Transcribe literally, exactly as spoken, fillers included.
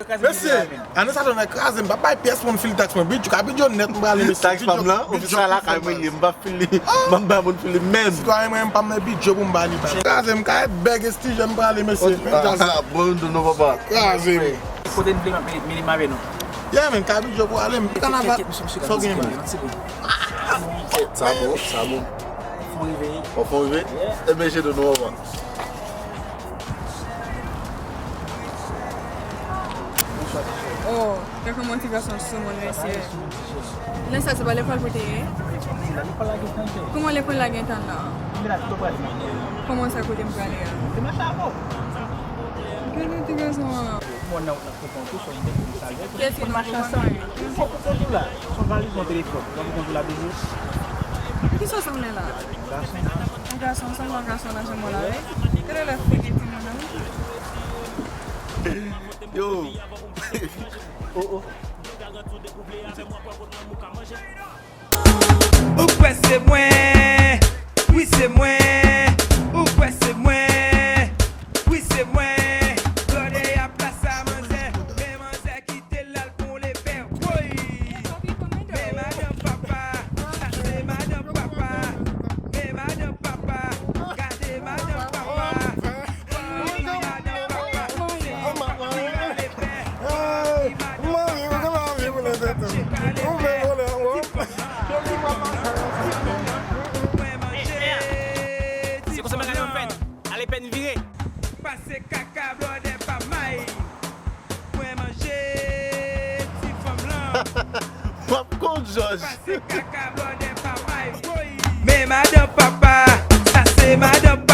Mesye, ane sa jwenn kraze m, m p ap bay pyès moun fil taks mwen. Bidjo, ka Bidjo nèt m prale, mesye. Taks pa m lan, ou fè sa lakay mwen ye, m p ap fil li, m p ap bay moun fil li menm. Sitwayen mwen, m pa m nan Bidjo pou m ba li bay. Kraze m, ka bèg estijè m prale, mesye. Men djaz la. Bon, nou papa. Kraze m. Kote n vle m ap mennen m avè nou. Yeah, men, ka Bidjo pou ale, m kanaval. Fò gen, man. Sa bon, sa bon. Fò rive. Fò rive. Ebyen, je nou papa. Oh, kèk moun ti gason sou moun, mesye. Lè sa se pa lekòl pou te ye? Kòman lekòl la gen tan nan? Kòman sa kote m prale a? Gade ti gason an. Kiyès ki nan machin sa? Fò pou kondwi la. Son valiz yon telefòn. Fò pou kondwi la toujou. Kisa w sanble la? Yon gason, yon gason, yon gason nan janm la, wi. Gade lè figi timoun nan. Yo. Oh, oh. Ou kwè se mwen? Wi, se mwen. Ou kwè se mwen? Wi, se mwen. Blòdè a plas a manzè. Men manzè kite l al pran yon lepè. Woy! Men madanm papa. Sa se madanm papa. Men madanm papa. Gade madanm papa. Se konsa bagay yo fèt. Ale pèn vire. Pase kaka blòdè pa may. Mwen manje ti fanm lan. W ap kont Jòj. Pase kaka blòdè pa may. Men madanm papa, sa se madanm